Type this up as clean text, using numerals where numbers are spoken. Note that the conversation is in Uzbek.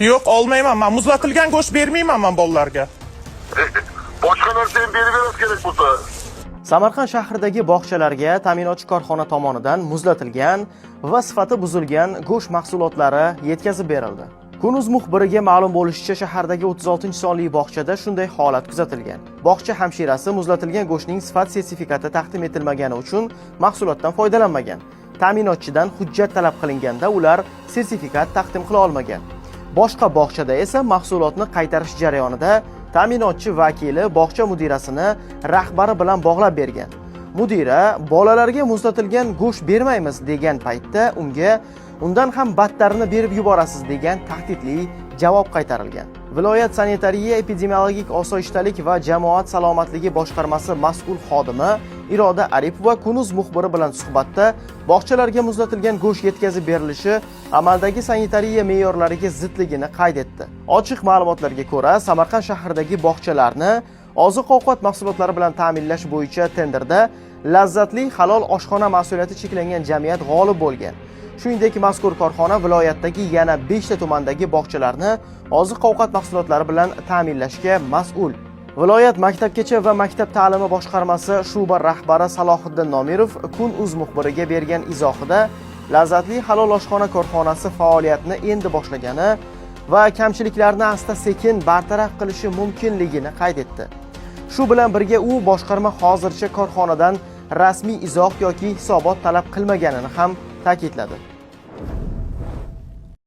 Yo'q, olmayman man. Muzlatilgan go'sht bermayman man bolalarga. Boshqa narsa ham berib berasiz kerak bo'lsa. Samarqand shahridagi bog'chalarga ta'minotchi korxona tomonidan muzlatilgan va sifati buzilgan go'sht mahsulotlari yetkazib berildi. Kun.uz muxbiriga ma'lum bo'lishicha, shahardagi 36-sonli bog'chada shunday holat kuzatilgan. Bog'cha hamshirasi muzlatilgan go'shtning sifat sertifikati taqdim etilmagani uchun mahsulotdan foydalanmagan. Ta'minotchidan hujjat talab qilinganda ular sertifikat taqdim qila olmagan. Boshqa bog'chada esa mahsulotni qaytarish jarayonida ta'minotchi vakili bog'cha mudirasini rahbari bilan bog'lab bergan. Mudira bolalarga muzlatilgan go'sht bermaymiz degan paytda unga undan ham battarini berib yuborasiz degan tahdidli javob qaytarilgan. Viloyat sanitariya epidemiologik osoyishtalik va jamoat salomatligi boshqarmasi mas'ul xodimi Iroda Aripova Kun.uz muxbiri bilan suhbatda bog'chalarga muzlatilgan go'sht yetkazib berilishi amaldagi sanitariya me'yorlariga zidligini qayd etdi. Ochiq ma'lumotlarga ko'ra, Samarqand shahridagi bog'chalarni oziq-ovqat mahsulotlari bilan ta'minlash bo'yicha tenderda Lazzatli halol oshxona mas'uliyati cheklangan jamiyat g'olib bo'lgan. Shuningdek, mazkur korxona viloyatdagi yana 5 ta tumandagi bog'chalarni oziq-ovqat mahsulotlari bilan ta'minlashga mas'ul. Viloyat maktabgacha va maktab ta'limi boshqarmasi shu'ba rahbari Salohiddin Nomirov Kun.uz muxbiriga bergan izohida Lazzatli halol oshxona korxonasi faoliyatini endi boshlagani va kamchiliklarni asta-sekin bartaraf qilishi mumkinligini qayd etdi. Shu bilan birga u boshqarma hozircha korxonadan rasmiy izoh yoki hisobot talab qilmaganini ham ta'kidladi.